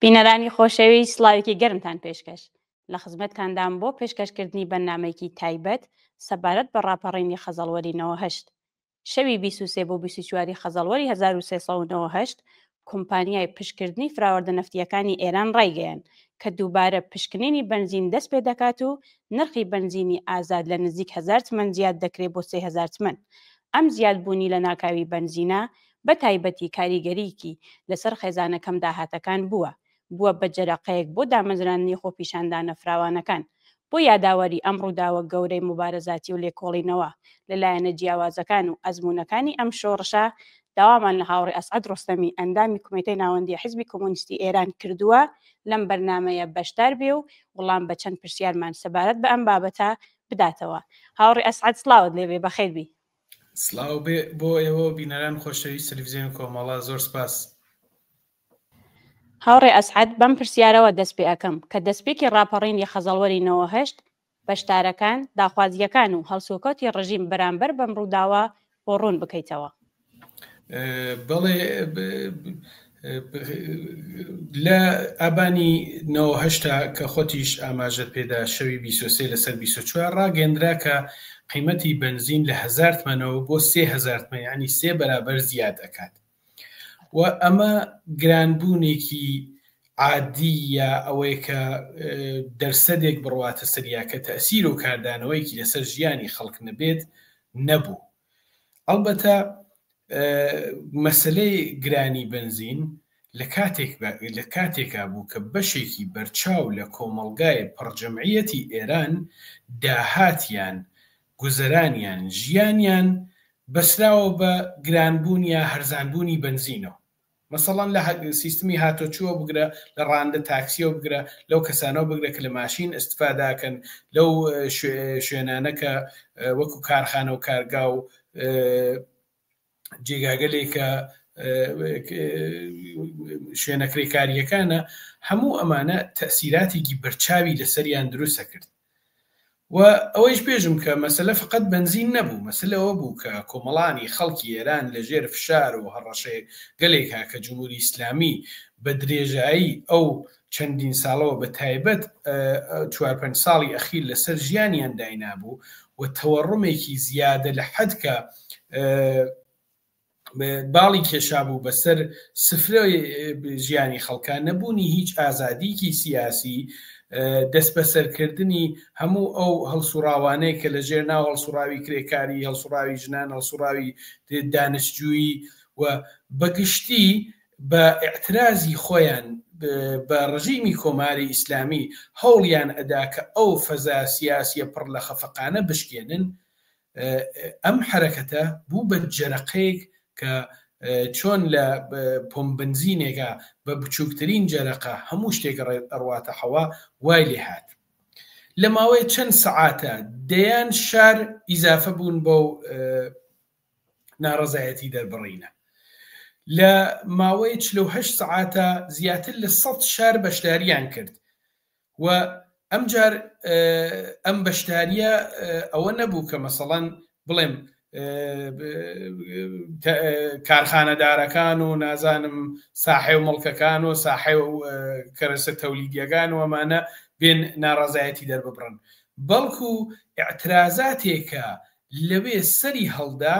بینەرانی خۆشەویست سڵاوێکی گەرمتان پێشکەش. لە خزمەتتاندام بۆ پێشکەشکردنی بەرنامەیەکی تایبەت سەبارەت بە ڕاپەڕینی خەزەڵوەری 98. شەوی 23 بۆ 24 ی خەزەڵوەری 1398 کۆمپانیای پشکردنی فراوەردە نەفتییەکانی ئێران ڕایگەیاند کە دووبارە پشکنینی بەنزین دەست پێ دەکات و نرخی بەنزینی ئازاد لە نزیک هەزار تمەن زیاد دەکرێ بۆ 3000 تمەن. ئەم زیادبوونی لەناکاوی بەنزینە بە تایبەتی کاریگەریی لەسەر خێزانە کەم داهاتەکان بووە، بووە بە جەرەقەیەک بۆ دامەزراندنی خۆپیشاندانە فراوانەکان. بۆ یاداوەری ئەم ڕووداوە گەورەی موبارزاتی و لێکۆڵینەوە لە لایەنە جیاوازەکان و ئەزموونەکانی ئەم شۆڕشە، داوامان لە هاوڕێ ئەسعەد ڕۆستەمی ئەندامی کومێتەی ناوەندی حیزبی کۆمۆنیستی ئێران کردووە لەم بەرنامەیە بەشدار بێ و وڵام بە چەند پرسیارمان سەبارەت بە ئەم بابەتە بداتەوە. هاوڕێ ئەسعەد سڵاوت لێ بێ، بەخێر بی. سڵاو بێ بۆ ئێوە و بینەران خۆشەویست تەلەفزیۆنی کۆمەڵە زۆر سپاس. هاوڕێ ئەسعەد بەم پرسیارەوە دەست پێ ئەکەم کە دەستپێکی ڕاپەڕینی خەزەڵوەری 98 بەشدارەکان، داخوازییەکان و هەڵسوکەوتی ڕژیم بەرامبەر بەم ڕووداوە بۆ ڕوون بکەیتەوە. بەڵێ لە ئابانی 98 کە خۆتیش ئاماژەت پێدا شەوی 23 لەسەر 24 ڕاگەندرا کە قیمەتی بەنزین لە هەزار تمەنەوە بۆ 3000 تمەن یعنی سێ بەرابەر زیاد ئەکات و ئەمە گرانبوونێکی عادی یا ئەوەیە کە دەرسەدێک بڕواتە سەریا کە تەسیر و کاردانەوەیەکی لەسەر ژیانی خەڵک نەبێت نەبوو ئەڵبەتە مەسەلەی گرانی بەنزین لە کاتێک لە کاتێکا بوو کە بەشێکی بەرچاو لە کۆمەڵگای پڕجەمعیەتی ئێران داهاتیان، گوزەرانیان، ژیانیان بەسراوە بە گرانبوون یا هەرزانبوونی بەنزینەوە. مەسەڵەن لە سیستمی هاتۆچووە بگرە، لە ڕانندە تاکسیەوە بگرە، لەو کەسانەوە بگرە کە لە ماشین ئیستفادە ئەکەن، لەو شوێنانە کە وەکو کارخانە و کارگا و جێگاگەلێک کە شوێنە کرێکارییەکانە، هەموو ئەمانە تەسیراتێکی بەرچاوی لەسەریان دروستە کرد. و ئەوەیش بێژم کە مەسەلە فقط بەنزین نەبوو، مەسەلە ئەوە بوو کە کۆمەڵانی خەڵکی ئێران لە ژێر فشار و هەڕەشەی گەلێکا کە جمهوری ئیسلامی بە درێژایی ئەو چەندین ساڵەوە بە تایبەت چوار پەنج ساڵی ئەخیر لە سەر ژیانیان داینابوو و تەوەڕومێکی زیادە لە حەد کە باڵی کێشابوو بەسەر سفرەی ژیانی خەڵکا، نەبوونی هیچ ئازادیکی سیاسی، دەستبەسەرکردنی هەموو ئەو هەڵسوڕاوانەی کە لە ژێر ناو هەڵسوڕاوی کرێکاری، هەڵسوڕاوی ژنان، هەڵسوڕاوی دانشجوویی و بەگشتی بە ئیعترازی خۆیان بە ڕژیمی کۆماری ئیسلامی هەوڵیان ئەدا کە ئەو فەزا سیاسیە پڕ لە خەفەقانە بشکێنن، ئەم حەرەکەتە بوو بە جەرەقەیەک کە چۆن لە پۆمپ بنزینێکا بە بچووکترین جەرەقە هەموو شتێک ئەڕواتە حەوا وای لێ هات. لە ماوەی چەند سەعاتە دەیان شار ئیزافە بوون بەو ناڕەزایەتی دەربڕینە. لە ماوەی 48 سەعاتە زیاتر لە 100 شار بەشداریان کرد و ئەمجار ئەم بەشداریە ئەوە نەبوو کە مەسەڵەن بڵێم کارخانەدارەکان و نازانم ساحێ و مڵکەکان و ساحێ و کەرەسە تەولیدیەکان و ئەمانە بێن ناڕازایەتی دەرببڕن بەڵکو ئیعترازاتێکە لەوێ سەری هەڵدا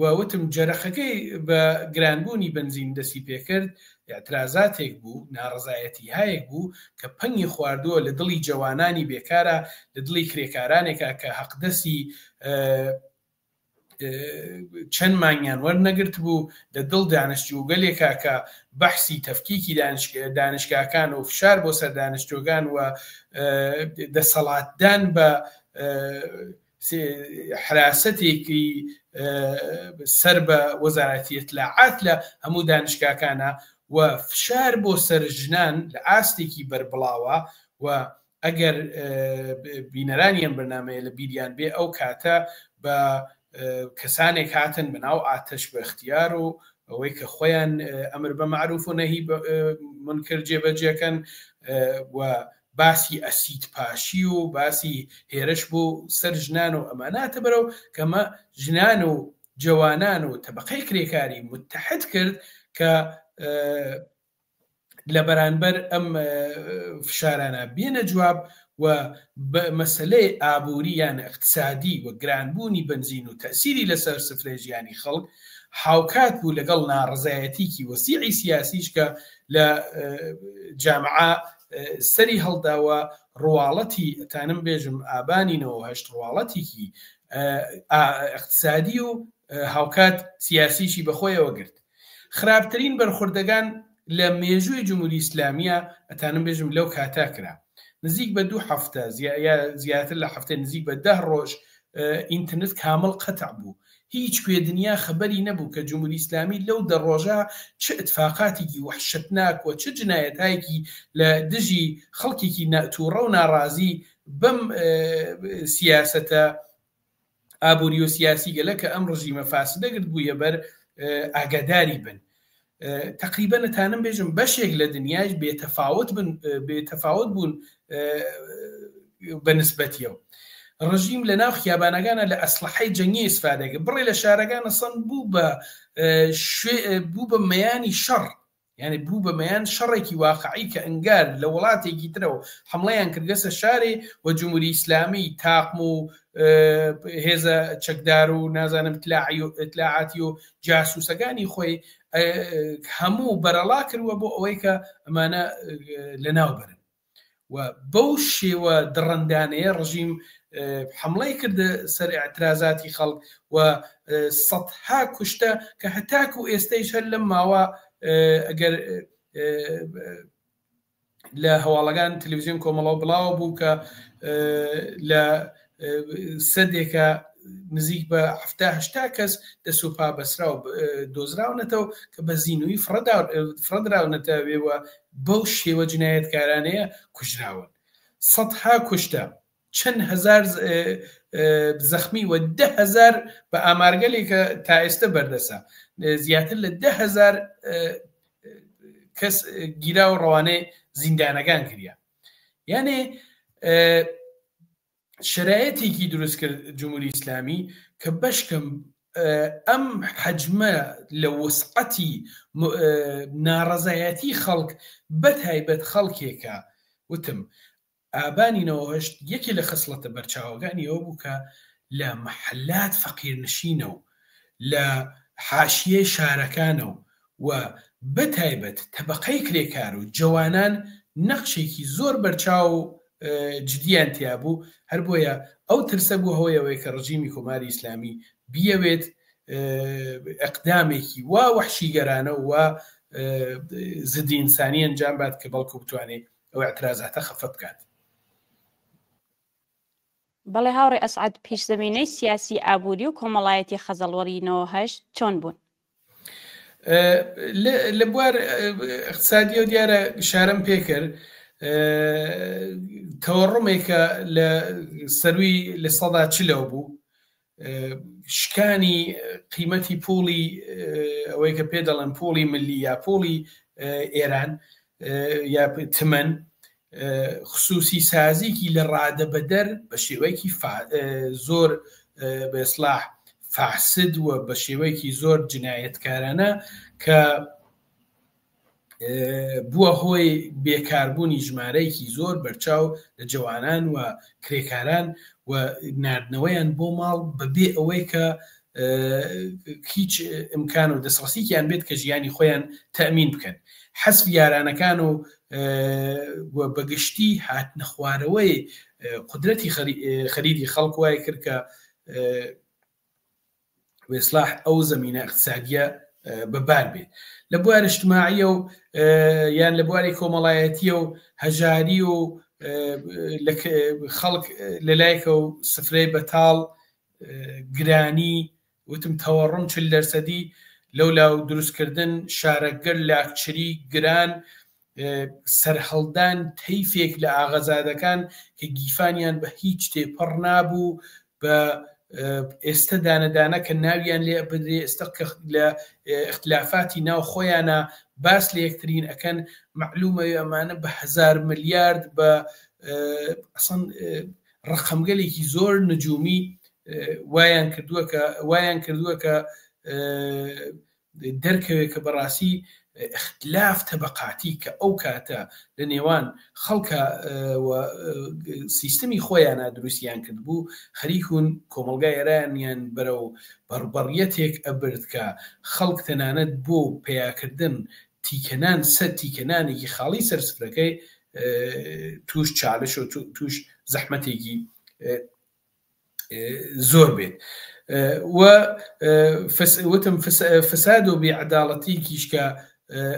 و وتم جەرەقەکەی بە گرانبوونی بەنزین دەستی پێکرد، ئیعترازاتێک بوو، ناڕەزایەتیهایەک بوو کە پەنگی خواردووە لە دڵی جەوانانی بێکارا، لە دڵی کرێکارانێکا کە هەقدەستی چەند مانگیان وەرنەگرتبوو، لە دڵ دانشجووگەلێکا کە بەحسی تەفکیکی دانشگاکان و فشار بۆ سەر دانشجووەکان و دەسەڵاتدان بە حراسەتێکی سەر بە وەزارەتی ئیتلاعات لە هەموو دانشگاکانە و فشار بۆ سەر ژنان لە ئاستێکی بەربڵاوە و ئەگەر بینەرانی ئەم بەرنامەیە لە بیریان بێ ئەو کاتە بە کەسانێک هاتن بە ناو ئاتەش بە اختیار و ئەوەی کە خۆیان ئەمر بە معروف و نەهی منکر جێبەجێکەن و باسی ئەسید پاشی و باسی هێرش بۆ سەر ژنان و ئەمانە هاتە بەرەو کە ئەمە ژنان و جەوانان و تەبەقەی کرێکاری متحد کرد کە لە بەرانبەر ئەم فشارانە بێنە جواب و بە مەسەلەی ئابووری یان ئیقتسادی و گرانبوونی بەنزین و تەئسیری لەسەر سفرەی ژیانی خەڵک هاوکات بوو لەگەڵ ناڕەزایەتیکی وەسیعی سیاسیش کە لە جامعە سەری هەڵدا و ڕواڵەتی ئەتانم بێژم ئابانی 98 ڕواڵەتێکی ئیقتسادی و هاوکات سیاسیشی بەخۆیەوە گرت. خراپترین بەرخوردەگان لە مێژووی جمهوری ئیسلامیە ئەتانم بێژم لەو کاتە کرا نزیک بە دوو هەفتە یا زیاتر لە هەفتە نزیک بە دە ڕۆژ ئینترنت کامڵ قەتع بوو هیچ کوێ دنیا خەبەری نەبوو کە جمهوری ئیسلامی لەو دە ڕۆژە چ ئتفاقاتێکی وەحشەتناک و چ جنایەتایەکی لە دژی خەڵکێکی تووڕە و ناڕازی بەم سیاسەتە ئابووری و سیاسی گەلە کە ئەم ڕژیمە فاسدە گرتبوویە بەر ئاگاداری بن تقریبا نتانم بێژم بەشێک لە دنیاش بێتەفاوت بن بێتەفاوت بوون بە نسبەتیەوە ڕژیم لە ناو خیابانەکانە لە ئەسلحەی جەنگی ئیسفادەکە بڕێ لە شارەکانە سەن بوو بە بوو بە مەیانی شەڕ یانی بوو بە مەیان شەڕێکی واقعی کە ئنگار لە وڵاتێکی ترەوە حەمڵەیان کردگەسە شارێ و جمهوری ئیسلامی تاقم و هێزە چەکدار و نازانم ئیتلاعاتی و جاسوسەکانی خۆی هەموو بەرەڵا کردوە بۆ ئەوەی کە ئەمانە لەناو بەرن. و بەو شێوە دڕندانەیە ڕژیم حملەی کردە سەر ئاعترازاتی خەڵک و سەدها کوشتە کە هەتاکو ئێستەیش هەر لەم ماوە ئەگەر لە هەواڵەکان تەلەڤزیۆن کۆمەڵەوە بڵاوە بوو کە لە سەدێکە نزیک بە هەشتا کەس دەست و پا بەسراو دۆزراونەتەوە کە بە زینووی فڕەدراونەتەوێ و بەو شێوە جنایەتکارانەیە کوژراون. سەدها کوشتە، چەند هەزار زەخمی و 10,000 بە ئامارگەلێک کە تا ئێستە بەردەسە زیاتر لە 10,000 کەس گیرا و ڕەوانەی زیندانەکان کریا. یانێ شەرایەتێکی دروست کرد جمهوری ئیسلامی کە بەشکەم ئەم حەجمە لە وسعەتی ناڕەزایەتی خەڵک بەتایبەت خەڵکێکە وتم ئابانی 98 یەکێ لە خسڵەتە بەرچاوەکانی ئەوە بوو کە لە محلات فەقیرنشینە و لە حاشیەی شارەکانە و و بەتایبەت تەبەقەی کرێکار و جەوانان نەقشێکی زۆر بەرچاو و جدیان تیا بوو، هەر بۆیە ئەو ترسە بووە هۆی ئەوەی کە ڕژیمی کۆماری ئیسلامی بیەوێت ئەقدامێکی وا وەحشیگەرانە و وا زدی ئینسانی ئەنجام بات کە بەڵکو بتوانێت ئەو ئیعترازاتە خەفە بکات. بەڵێ هاوڕێ ئەسعەد، پیشزەمینەی سیاسی، ئابووری و کۆمەڵایەتی خەزەڵوەری 98 چۆن بوون؟ لە بوار اقتصادیەوە دیارە ئشارەم پێ کرد تەوەڕمێکە لە سەروی لە سەدا چلەوە بوو شکانی قیمەتی پوڵی ئەوەی کە پێ دەڵێن پوڵی ملی یا پوڵی ئێران یا تمەن خسوسی سازیکی لە ڕادەبەدەر بە شێوەیەکی زۆر بە ئیسلاح فاسد و بە شێوەیەکی زۆر جنایەتکارانە کە بووە هۆی بێکاربوونی ژمارەیەکی زۆر بەرچاو لە جەوانان و کرێکاران و ناردنەوەیان بۆ ماڵ بەبێ ئەوەی کە هیچ ئیمکان و دەستڕەسیکیان بێت کە ژیانی خۆیان تەمین بکەن حەسف یارانەکان و بەگشتی هاتنەخوارەوەی قدرەتی خەریدی خەڵک وای کرد کە وێسلاح ئەو زمینە اقتصادیە بەبار بێت لە بوار اجتماعیە و یان لە بواری کۆمەڵایەتیە و هەژاری و خەڵک لە لایەکە و سفرەی بەتاڵ گرانی وتم تەوەڕم 40 دەرسەدی لەولا و دروستکردن شارەکگەر لاکچری گران سەرهەڵدان تەیفێک لە ئاغازادەکان کە گیفانیان بە هیچ تێپەڕ نابوو بە ئێستە دانەدانە کە ناویان لێ بدرێ ئێستا کە لە اختلافاتی ناو خۆیانە باس لە یەکترین ئەکەن معلومە ئەمانە بە هزار ملیارد بە ئەسڵەن ڕەقەمگەلێکی زۆر نجومی وایان کردووە کە وایان کردووە کە دەرکەوێت کە بەڕاستی ئیختلاف تەبەقاتی کە ئەو کاتە لە نێوان خەڵکە و سیستمی خۆیانە دروستیان کردبوو خەریکون کۆمەڵگای ئێرانیان بەرەو بەڕبەڕیەتێک ئەبرد کە خەڵک تەنانەت بۆ پەیاکردن تیکەنان سەر تیکەنانێکی خاڵی سەر سفرەکەی توش چالش و توش زەحمەتێکی زۆر بێت و وتم فساد و بێعداڵەتیکیش کە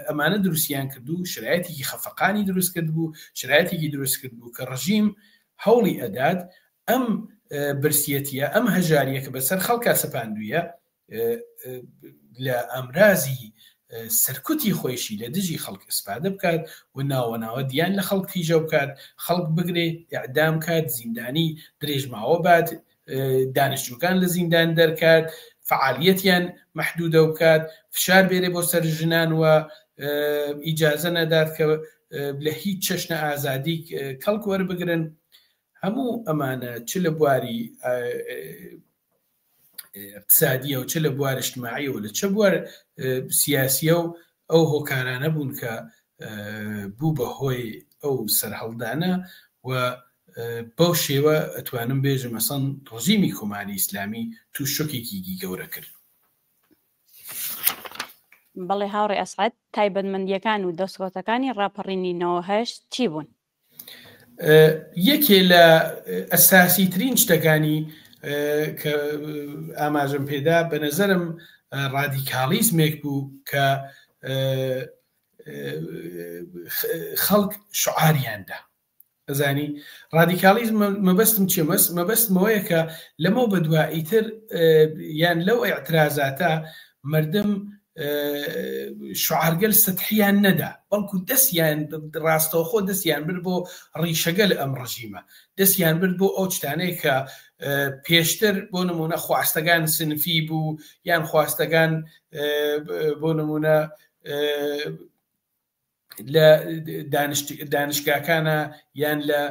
ئەمانە دروستیان کرد و شرایەتێکی خەفەقانی دروست کرد بوو شرایەتێکی دروست کرد بوو کە ڕژیم هەوڵی ئەدات ئەم برسیەتیە ئەم هەژاریە کە بەسەر خەڵکا سەپاندویە لە ئامرازی سەرکوتی خۆیشی لە دژی خەڵک ئیسفادە بکات و ناوە ناوە دیان لە خەڵک تیژە بکات، خەڵک بگرێ، ئیعدام کات، زیندانی درێژماوە بات، دانشجوکان لە زیندان دەرکات، فەعالیەتیان مەحدودەو بکات، فشار بێرێ بۆ سەر ژنان و ئیجازە نەدات کە لە هیچ چەشنە ئازادیک کەڵک وەربگرن. هەموو ئەمانە چ لە بواری اقتصادیە و چ لە بوار اجتماعی و لە چ بوار سیاسیە و ئەو هۆکارانە بوون کە بوو بە هۆی ئەو سەرهەڵدانە و بەو شێوە ئەتوانم بێژم ئەسەن ڕژیمی کۆماری ئیسلامی توش شۆکێکی گەورە کرد. بەڵێ هاوڕێ ئەسعەد، تایبەتمەندییەکان و دەستکەوتەکانی ڕاپەڕینی 98 چی بوون؟ یەکێ لە ئەساسی ترین شتەکانی کە ئاماژەم پێدا بە نەزەرم ڕادیکاڵیزمێک بوو کە خەڵک شعاریاندا ئەزانی ڕادیکاڵیزم مەبەستم چیە مەس مەبەستمەوەیە کە لەمەو بەدوا ئیتر یان لەو ئیعترازاتە مردم شعارگەل سەتحیان نەدا بەڵکو دەستیان ڕاستەوخۆ دەستیان برد بۆ ڕیشەگەل ئەم ڕژیمە دەستیان برد بۆ ئەو شتانەی کە پێشتر بۆ نمونە خواستەکان سنفی بوو یان خواستەکان بۆ نمونە لە دانشگاکانە یان لە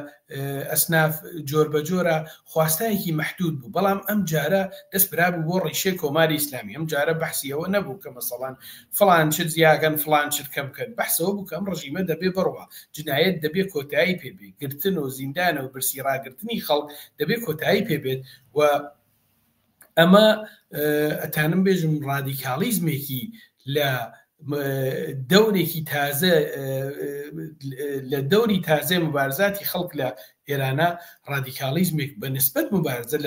ئەسناف جۆر بە جۆرە خواستایەکی مەحدود بوو بەڵام ئەم جارە دەست برابوو بۆ ڕیشەی کۆماری ئیسلامی ئەم جارە بەحسی ئەوە نەبوو کە مەسەڵەن فڵان چت زیاکەن فڵان چت کەم بکەن بەحسەوە بوو کە ئەم ڕژیمە دەبێ بڕوا جنایەت دەبێ کۆتایی پێ بێ گرتن و زیندان و برسی ڕاگرتنی خەڵک دەبێ کۆتایی پێ بێت و ئەمە ئەتانم بێژم ڕادیکاڵیزمێکی لە دەورێکی تازە لە دەوری تازەی مبارزاتی خەڵک لە ئێرانە ڕادیکاڵیزمێک بە نسبەت مبارزە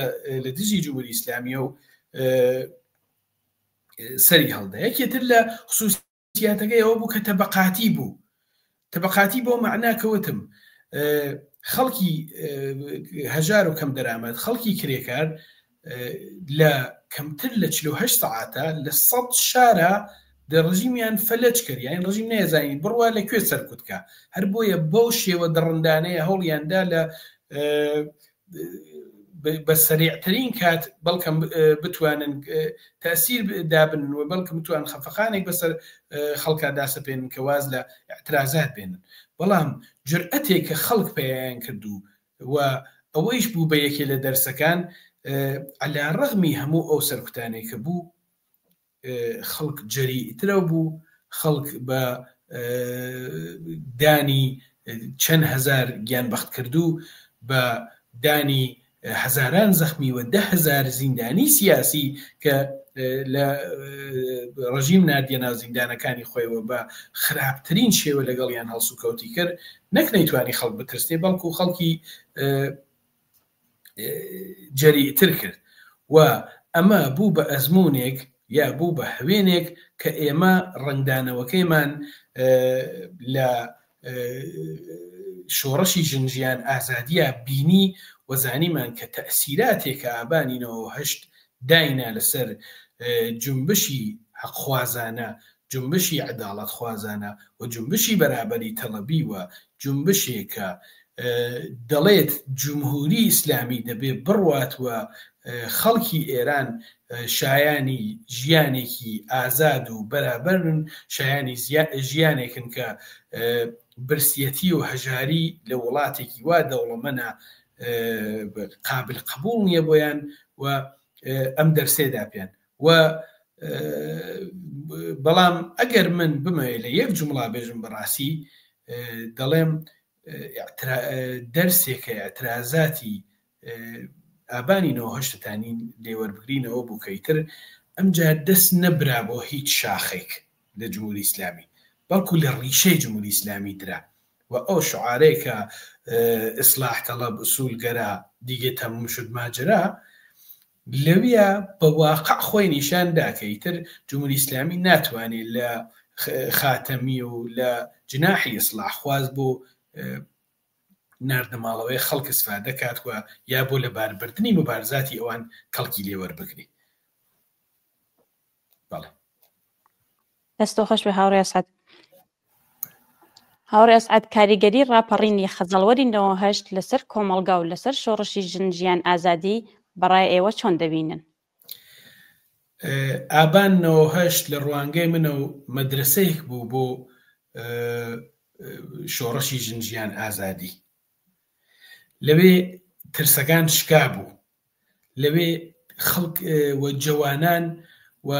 لە دژی جمهوری ئیسلامیە و سەری هەڵدا یەکێتر لە خصوص سیاتەکەی ئەوە بوو کە تەبەقاتی بوو تەبەقاتی بۆ مەعنا کە وتم خەڵکی هەژار و کەم دەرامەت خەڵکی کرێکار لە کەمتر لە 48 سەعاتە لە 100 شارە دە ڕژیمیان فەلەج کرد یان ڕژیم نەیەزانی بڕوا لە کوێ سەرکوتکە هەر بۆیە بەو شێوە دڕندانەیە هەوڵیاندا لە بە سەریعترین کات بەڵکەم بتوانن تەسیر دابن و بەڵکم بتوان خەفەقانێک بەسەر خەڵکا داسەپێنن کە واز لە اعترازات بێنن بەڵام جورئەتێک کە خەڵک پەیایان کردو و ئەوەیش بوو بە یەکێ لە دەرسەکان عەلا ڕەغمی هەموو ئەو سەرکوتانەی کە بوو خەڵک جەریئترەو بوو، خەڵک بە دانی چەند هەزار گیانبەختکردوو، بە دانی هەزاران زەخمی و 10,000 زیندانی سیاسی کە لە ڕژیم ناردیە ناو زیندانەکانی خۆیەوە بە خراپترین شێوە لەگەڵیان هەڵسوکەوتی کرد، نەک نەیتوانی خەڵک بترسێ بەڵکو خەڵکی جەریئتر کرد و ئەمە بوو بە ئەزموونێک یا بوو بە هەوێنێک کە ئێمە ڕەنگدانەوەکەیمان لە شۆڕشی ژن ژیان ئازادیە بینی و زانیمان کە تەئسیراتێک کە ئابانی 98 داینا لەسەر جونبشی حەقخوازانە جونبشی عەداڵەتخوازانە و جونبشی بەرابەری تەڵەبی و جونبشێک کە دەڵێت جمهوری ئیسلامی دەبێ بڕوات و خەڵکی ئێران شایانی ژیانێکی ئازاد و بەرابەرن، شایانی ژیانێکن کە برسیەتی و هەژاری لە وڵاتێکی وا دەوڵەمەنە قابل قبوڵ نییە بۆیان و ئەم دەرسەی دا پێیان. و بەڵام ئەگەر من بمەوێت لە یەک جومڵا بێژم بەڕاستی دەڵێم دەرسێکە ئیعترازاتی ئابانی 98 تانی لێوەربگرینەوە بوو کە ئیتر ئەمجار دەست نەبرا بۆ هیچ شاخێک لە جمهوری ئیسلامی بەڵکو لە ڕیشەی جمهوری ئیسلامی درا و ئەو شعارەی کە اصلاح طلب اصول گەرا دیگە تموم شد ماجرا لەویا بە واقع خۆی نیشان دا کە ئیتر جمهوری ئیسلامی ناتوانێت لە خاتەمی و لە جناحی ئیسلاح خواز بۆ ناردنە ماڵەوەی خەڵک ئیسفادە کات و یا بۆ لەباربردنی موبارزاتی ئەوان کەڵکی لێ وەربگری. بەڵێ. دەست خۆش بێ هاوڕێ ئەسعەد. هاوڕێ ئەسعەد کاریگەری ڕاپەڕینی خەزەڵوەری 98 لەسەر کۆمەڵگا و لەسەر شۆڕشی ژن ژیان ئازادی بەڕای ئێوە چۆن دەبینن؟ ئابان 98 لە ڕوانگەی منە و مەدرسەیەک بوو بۆ شۆڕشی ژن ژیان ئازادی. لەوێ ترسەکان شکا بوو، لەوێ خەڵک و جەوانان و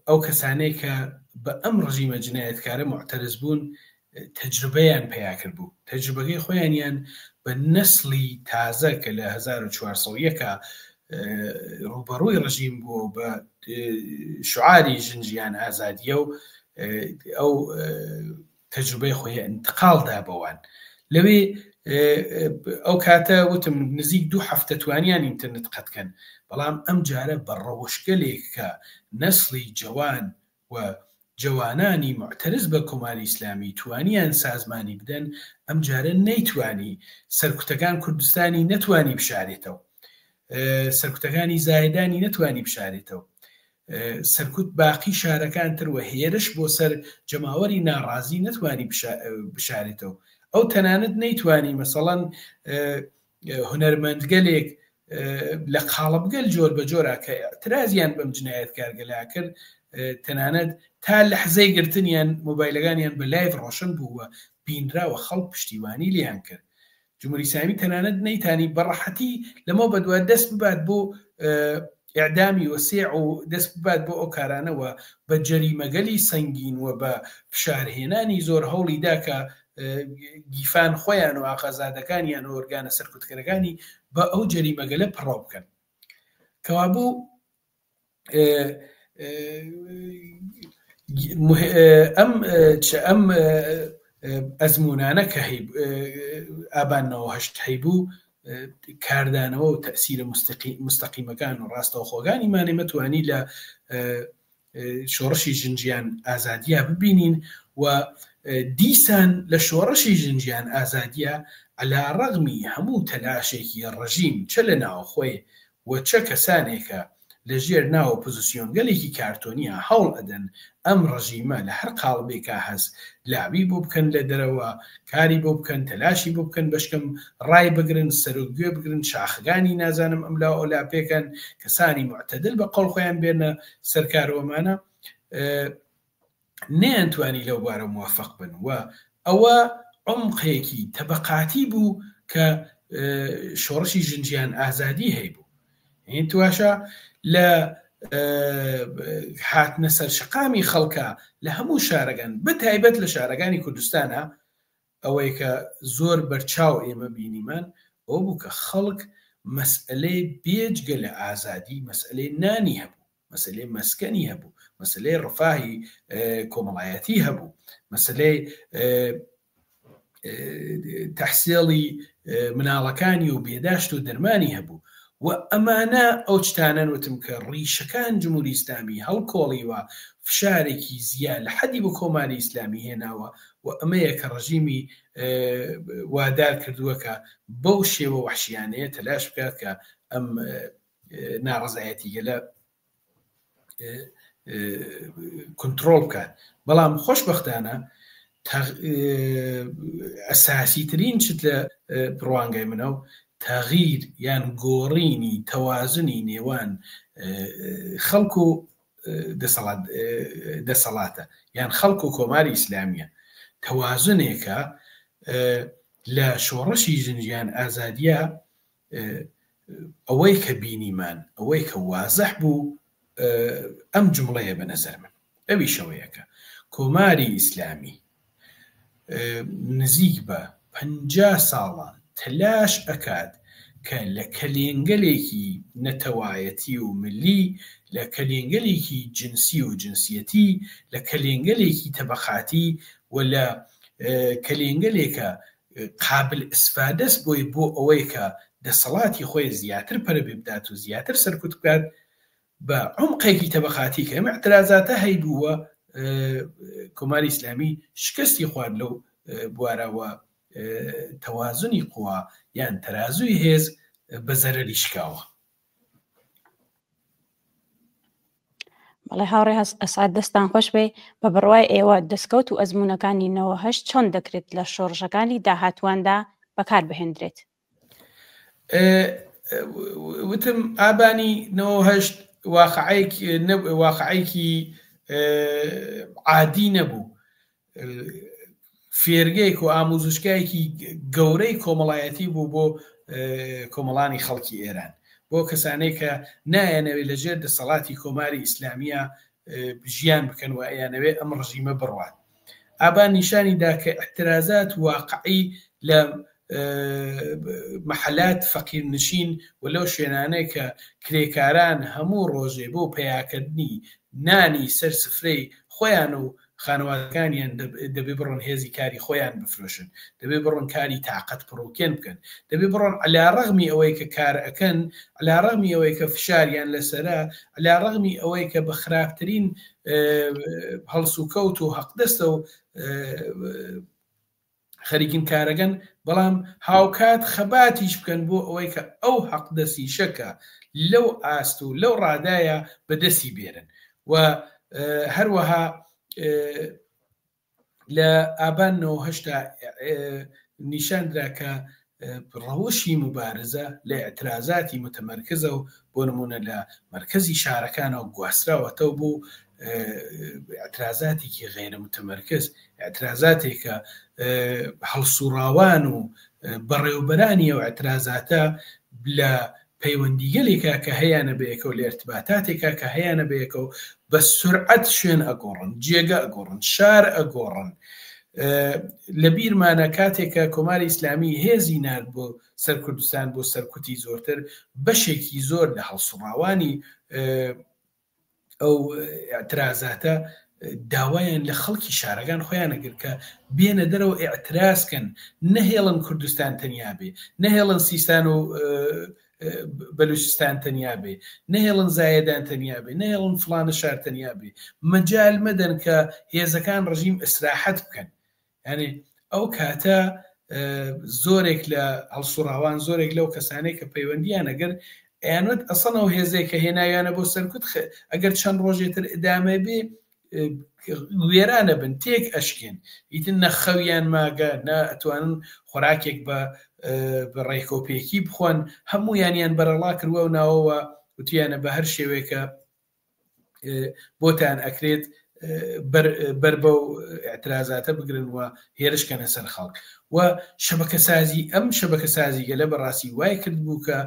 ئەو کەسانەی کە بە ئەم ڕژیمە جنایەتکارە موعتەرز بوون تەجروبەیان پەیا کرد بوو، تەجروبەکەی خۆیانیان بە نەسڵی تازە کە لە 1401 ڕووبەڕووی ڕژیم بووە و بە شعاری ژن ژیان ئازادیە و ئەو تەجروبەی خۆی ئینتقاڵ دا بەوان لەوێ ئەو کاتە وتم نزیک دوو هەفتە توانیان ئینتەرنێت قەت کەن بەڵام ئەم جارە بە ڕەوشگەلێک کە نەسڵی جەوان و جەوانانی موعتەرز بە کۆماری ئیسلامی توانیان سازمانی بدەن ئەم جارە نەیتوانی سەرکوتەکان کوردستانی نەتوانی بشارێتەوە سەرکوتەکانی زاهدانی نەتوانی بشارێتەوە سەرکوت باقی شارەکان تر و هێرش بۆ سەر جەماوەری ناڕازی نەتوانی بشارێتەوە. ئەو تەنانەت نەیتوانی مەسەڵەن هونەرمەندگەلێک لە قاڵبگەل جۆر بە جۆرا کە ئیعترازیان بەم جنایەتکارگەلا کرد تەنانەت تا لەحزەی گرتنیان مۆبایلەکانیان بە لایڤ ڕۆشن بوو و بینراوە خەڵک پشتیوانی لێیان کرد. جمهوری ئیسلامی تەنانەت نەیتانی بە ڕەحەتی لەمەو بەدوا دەست ببات بۆ ئیعدامی وەسێع و دەست ببات بۆ ئەو کارانە و بە جەریمەگەلی سەنگین و بە فشارهێنانی زۆر هەوڵی دا کە گیفان خۆیان و ئاقازادەکانیان و ئۆرگانە سەرکوتکەرەکانی بە ئەو جەریمەگەلە پڕەو بکەن. کەوابوو ئەم ئەم ئەزمونانە کە هەی ئابان 98 هەیبوو کاردانەوە و تەسیرە مستەقیمەکان و ڕاستەوخۆگانی مانێمە توانی لە شۆڕشی ژنجیان ئازادیە ببینین و دیسان لە شۆڕشی ژنجیان ئازادیە علا ڕەغمی هەموو تەلاشێکی ڕژیم چە لە ناوخۆی و چە کەسانێکە لە ژێر ناو ئۆپۆزسیۆنگەلێکی کارتۆنییا هەوڵ ئەدەن ئەم ڕژیمە لە هەر قاڵبێکا هەس لاوی بۆ بکەن لە دەرەوە کاری بۆ بکەن تەلاشی بۆ بکەن بەشکەم ڕای بگرن سەرو گوێ بگرن شاخەکانی نازانم ئەملا و ئەولا پێکەن کەسانی موعتەدل بە قەوڵ خۆیان بێنە سەر کار و ئەمانە نەیانتوانی لەو بارە موفق بن و ئەوە عمقێکی تەبەقاتی بوو کە شۆڕشی ژنجیان ئازادی هەیبوو این تواشە لە هاتنە سەر شەقامی خەڵکە لە هەموو شارەکان بە تایبەت لە شارەکانی کوردستانە ئەوەی کە زۆر بەرچاو ئێمە بینیمان ئەو بوو کە خەڵک مەسئلەی بێجگە لە ئازادی مەسئلەی نانی هەبوو مەسەلەی مەسکەنی هەبوو، مەسەلەی ڕفاهی کۆمەڵایەتی هەبوو، مەسەلەی تەحسێڵی مناڵەکانی و بێداشت و دەرمانی هەبوو و ئەمانە ئەو شتانەن وتم کە ڕیشەکان جمهوری ئیسلامی هەڵکۆڵیوە فشارێکی زیا لە حەدی بۆ کۆماری ئیسلامی هێناوە و ئەمەیە کە ڕژیمی وادار کردووە کە بەو شێوە وەحشیانەیە تەلاش بکات کە ئەم ناڕەزایەتی گەلە کنترۆڵ بکات بەڵام خۆشببختانە ئەساسی ترین شت لە ڕوانگای منە و تەغیر یان گۆڕینی تەوازنی نێوان خەڵک و دەسەڵات دەسەڵاتە یان خەڵک و کۆماری ئیسلامیە تەوازنێکە لە شۆڕشی ژنجیان ئازادیە ئەوەی کە بینیمان، ئەوەی کە وازح بوو ئەم جومڵەیە بە نەزەر من. ئەویش ئەوەیە کە کۆماری ئیسلامی نزیک بە 50 ساڵە تەلاش ئەکات کە لە کەلێنگەلێکی نەتەوایەتی و ملی، لە کەلێنگەلێکی جنسی و جنسیەتی، لە کەلێنگەلێکی تەبەقاتی و لە کەلێنگەلێکە قابل ئیسفادەس بۆی بۆ ئەوەی کە دەسەڵاتی خۆی زیاتر پەرە پێ بدات و زیاتر سەرکوت بکات بە عومقێکی تەبەقاتی کە ئەم ئیعترازاتە هەیبوو و کۆماری ئیسلامی شکستی خوارد لەو بوارە و تەوازنی قوا یان تەرازووی هێز بە زەرەری شکاوە. بەڵێ هاوڕێ ئەسعد دەستان خۆش بێ بە بڕوای ئێوە دەستکەوت و ئەزموونەکانی 98 چۆن دەکرێت لە شۆڕشەکانی داهاتواندا بەکار بهێندرێت؟ وتم ئابانی 98 واقعێکی عادی نەبوو فێرگەیەک و ئاموزشگایەکی گەورەی کۆمەڵایەتی بوو بۆ کۆمەڵانی خەڵکی ئێران بۆ کەسانێک کە نایەنەوێت لە ژێر دەسەڵاتی کۆماری ئیسلامیە ژیان بکەن و ئەیانەوێت ئەم ڕژیمە بڕوات ئابان نیشانی دا کە ئیعترازات واقعی لە مەحەلات فەقیرنشین و لەو شوێنانەی کە کرێکاران هەموو ڕۆژێ بۆ پەیاکردنی نانی سەر سفرەی خۆیان و خانەوادەکانیان دەبێ بڕۆن هێزی کاری خۆیان بفرۆشن، دەبێ بڕۆن کاری تاقەت پڕوکێن بکەن، دەبێ بڕۆن عەلا ڕەغمی ئەوەی کە کار ئەکەن، عەلا ڕەغمی ئەوەی کە فشاریان لەسەرە، عەلا ڕەغمی ئەوەی کە بە خراپترین هەڵسوکەوت و هەقدەستە و خەریکن کارەکەن بەڵام هاوکات خەباتیش بکەن بۆ ئەوەی کە ئەو حەقدەسیشە کە لەو ئاست و لەو ڕادایە بەدەستی بێنن و هەروەها لە ئابان 98 نیشان درا کە ڕەوشی موبارزە لە ئیعترازاتی موتەمەرکزە و بۆ نموونە لە مەرکەزی شارەکانەوە گواستراوەتەوە بۆ ئیعترازاتێکی غەیرە موتەمەرکز، ئیعترازاتێکە هەڵسوڕاوان و بەڕێوبەرانی ئەو ئیعترازاتە لە پەیوەندیگەلێکا کە هەیانە بەیەکەوە، لە ئیرتباتاتێکا کە هەیانە بەیەکەوە، بە سورعەت شوێن ئەگۆڕن، جێگە ئەگۆڕن، شار ئەگۆڕن. لە بیرمانە کاتێک کە کۆماری ئیسلامی هێزی نارد بۆ سەر کوردستان بۆ سەرکوتی زۆرتر، بەشێکی زۆر لە هەڵسوڕاوانی ئەو ئیعترازاتە داوایان لە خەڵکی شارەکان خۆیان ئەکرد کە بێنە دەرەوە ئیعتراز کەن، نەهێڵن کوردستان تەنیا بێ، نەهێڵن سیستان و بەلوچستان تەنیا بێ، نەهێڵن زایەدان تەنیا بێ، نەهێڵن فڵانە شار تەنیا بێ، مەجال مەدەن کە هێزەکان ڕژیم ئیسراحەت بکەن. یعنی ئەو کاتە زۆرێک لە هەڵسوڕاوان زۆرێک لەو کەسانەی کە پەیوەندیان ئەگەر ئەیانوت ئەسەن ئەو هێزەیە کە هێناویانە بۆ سەرکوت ئەگەر چەند ڕۆژێتر ئدامە بێ وێرانە بن تێک ئەشکێن ئیتر نە خەویان ماگە نە ئەتوانن خۆراکێک بە بە ڕێکۆپێکی بخۆن هەمویانیان بەرەڵا کردووە و ناوەوە وتیانە بە هەر شێوەیەکە بۆتان ئەکرێت بەر بەو ئیعترازاتە بگرن و هێرش کەنە سەر خەڵک و شەبەکەسازی ئەم شەبەکەسازی گەلە بەڕاستی وای کرد بوو کە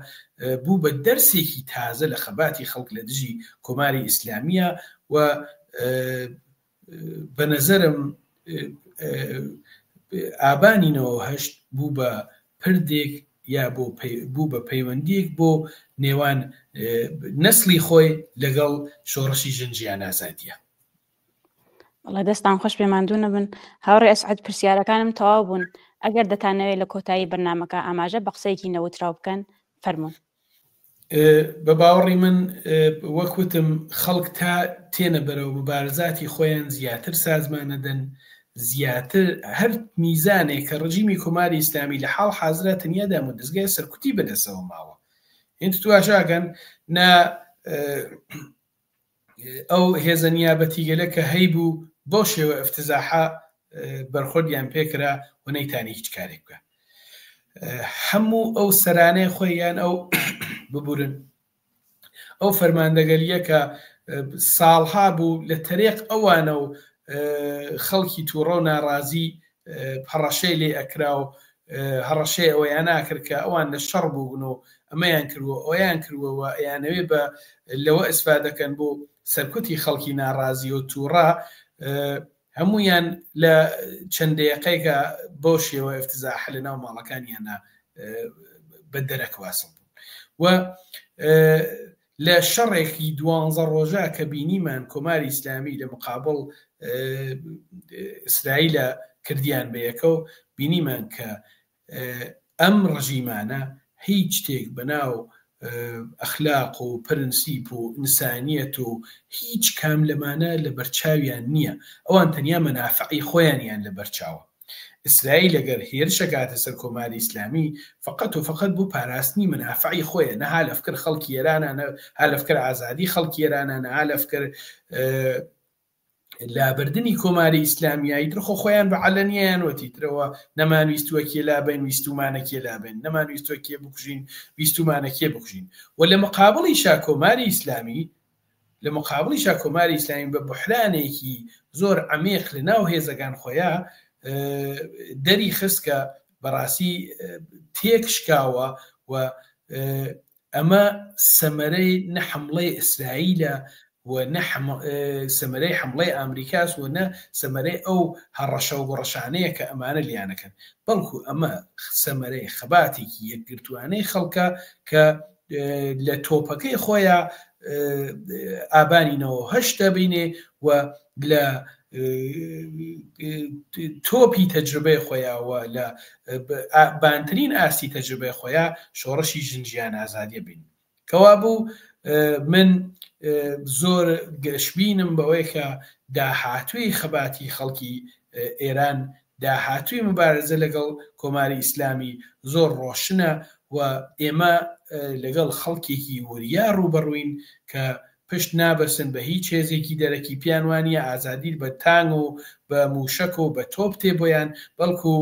بوو بە دەرسێکی تازە لە خەباتی خەڵک لە دژی کۆماری ئیسلامیە و بە نەزەرم ئابانی 98 بوو بە پردێک یا بۆ بوو بە پەیوەندیەک بۆ نێوان نەسڵی خۆی لەگەڵ شۆڕشی ژن ژیان ئازادیە. بەڵێ دەستان خۆش بێ ماندوو نەبن هاوڕێ ئەسعەد پرسیارەکانم تەواو بوون ئەگەر دەتانەوێت لە کۆتایی بەرنامەکە ئاماژە بە قسەیەکی نەوتراو بکەن فەرموون. بە باوەڕی من وەک وتم خەڵک تا تێنە بەرەو مبارزاتی خۆیان زیاتر سازمانەدەن زیاتر هەر میزانێک کە ڕژیمی کۆماری ئیسلامی لە حاڵ حازرا تەنیا دام و دەزگای سەرکوتی بەدەسەوە ماوە هێند تواشاکەن نە ئەو هێزە نیابەتیگەلە کە هەیبوو بەو شێوە ئفتزاحە بەرخۆردیان پێکرا و نەیتانی هیچ کارێک بکە هەموو ئەو سەرانەی خۆی یان ئەو ببورن ئەو فەرماندەگەلیە کە ساڵها بوو لە تەرێق ئەوانە و خەڵکی تووڕە و ناڕازی هەڕەشەی لێ ئەکرا و هەڕەشەی ئەوەیان ناکرد کە ئەوان لە شەڕ بوون و ئەمەیان کردووە ئەویان کردووە و ئەیانەوێ بە لەوە ئیسفادەکەن بۆ سەرکوتی خەڵکی ناڕازی و تووڕە هەمویان لە چەند دەیقەیەکە بەو شێوە ئفتزاحە لە ناو ماڵەکانیانە بە دەرەک واسڵ بوون و لە شەڕێکی دوانزە ڕۆژە کە بینیمان کۆماری ئیسلامی لە مقابڵ ئیسرائیلە کردیان بە یەکە و بینیمان کە ئەم ڕژیمانە هیچ شتێک بە ناو ئەخلاق و پرنسیپ و ئینسانیەت و هیچ کام لەمانە لە بەرچاویان نییە ئەوان تەنیا مەنافعی خۆیانیان لە بەرچاوە ئیسرائیل ئەگەر هێرش ئەکاتە سەر کۆماری ئیسلامی فەقەت و فەقەت بۆ پاراستنی مەنافعی خۆیە نە ها لە فکر خەڵکی ئێرانە نە ها لە فکر ئازادی خەڵکی ئێرانە نە ها لە فکر لابردنی کۆماری ئیسلامیە ئیتر خۆ خۆیان بە عەلەنیان وەتی ترەوە نەمان ویستووە کێ لابەین ویستومانە کێ لابەین نەمان ویستووە کێ بکوژین ویستومانە کێ بکوژین و لە مقابڵیشا کۆماری ئیسلامی لە مقابڵیشا کۆماری ئیسلامی بە بحرانێکی زۆر عەمیق لە ناو هێزەکان خۆیا دەری خست کە بەڕاستی تێک شکاوە و ئەمە سەمەرەی نە حمڵەی ئیسرائیلە و نە سەمەرەی حمڵەی ئامریکاس و نە سەمەرەی ئەو هەڕەشە و گوڕەشانەیە کە ئەمانە لیانەکەن بەڵکو ئەمە سەمەرەی خەباتێکی یەکگرتوانەی خەڵکە کە لە تۆپەکەی خۆیان ئابانی 98 دەبینێ و لە تۆپی تەجروبەی خۆیاوە لە بانترین ئاستی تەجروبەی خۆیان شۆڕشی ژن ژیان ئازادیە بین کەوابوو من زۆر گەشبینم بەوەی کە داهاتووی خەباتی خەڵکی ئێران داهاتووی مبارزە لەگەڵ کۆماری ئیسلامی زۆر ڕۆشنە و ئێمە لەگەڵ خەڵکێکی وریا ڕووبەڕووین کە پشت نابەسن بە هیچ هێزێکی دەرەکی، پێیان وانییە ئازادی بە تانگ و بە مووشەک و بە تۆپ تێ بۆیان، بەڵکو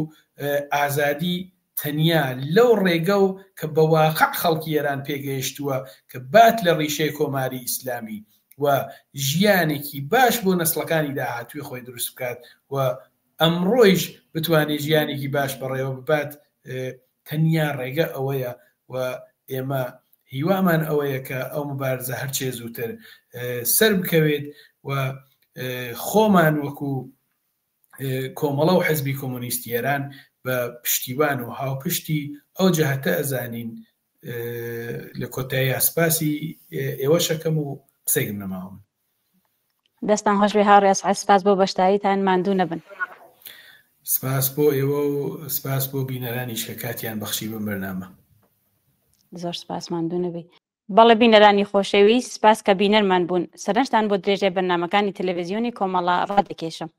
ئازادی تەنیا لەو ڕێگە و کە بە واقع خەڵکی ئێران پێگەیشتووە کە بات لە ڕیشەی کۆماری ئیسلامی و ژیانێکی باش بۆ نەسڵەکانی داهاتووی خۆی دروست بکات و ئەمڕۆیش بتوانێت ژیانێکی باش بەڕێوە ببات تەنیا ڕێگە ئەوەیە و ئێمە هیوامان ئەوەیە کە ئەو مبارزە هەرچێ زووتر سەر بکەوێت و خۆمان وەکو کۆمەڵە و حزبی کۆمۆنیستی ئێران بە پشتیوان و هاوپشتی ئەو جەهەتە ئەزانین لە کۆتاییا سپاسی ئێوەشەکەم و قسەیگم نەماوە من. دەستان خۆش بێ هاوڕێ ئەسعەد سپاس بۆ بەشداریتان ماندوو نەبن. سپاس بۆ ئێوە و سپاس بۆ بینەرانیش کە کاتیان بەخشی بەم بەرنامە. زۆر سپاس ماندوو نەبی. بەڵێ بینەرانی خۆشەویست سپاس کە بینەرمان بوون. سەرنجتان بۆ درێژەی بەرنامەکانی تەلەڤیزیۆنی کۆمەڵە ڕادەکێشم.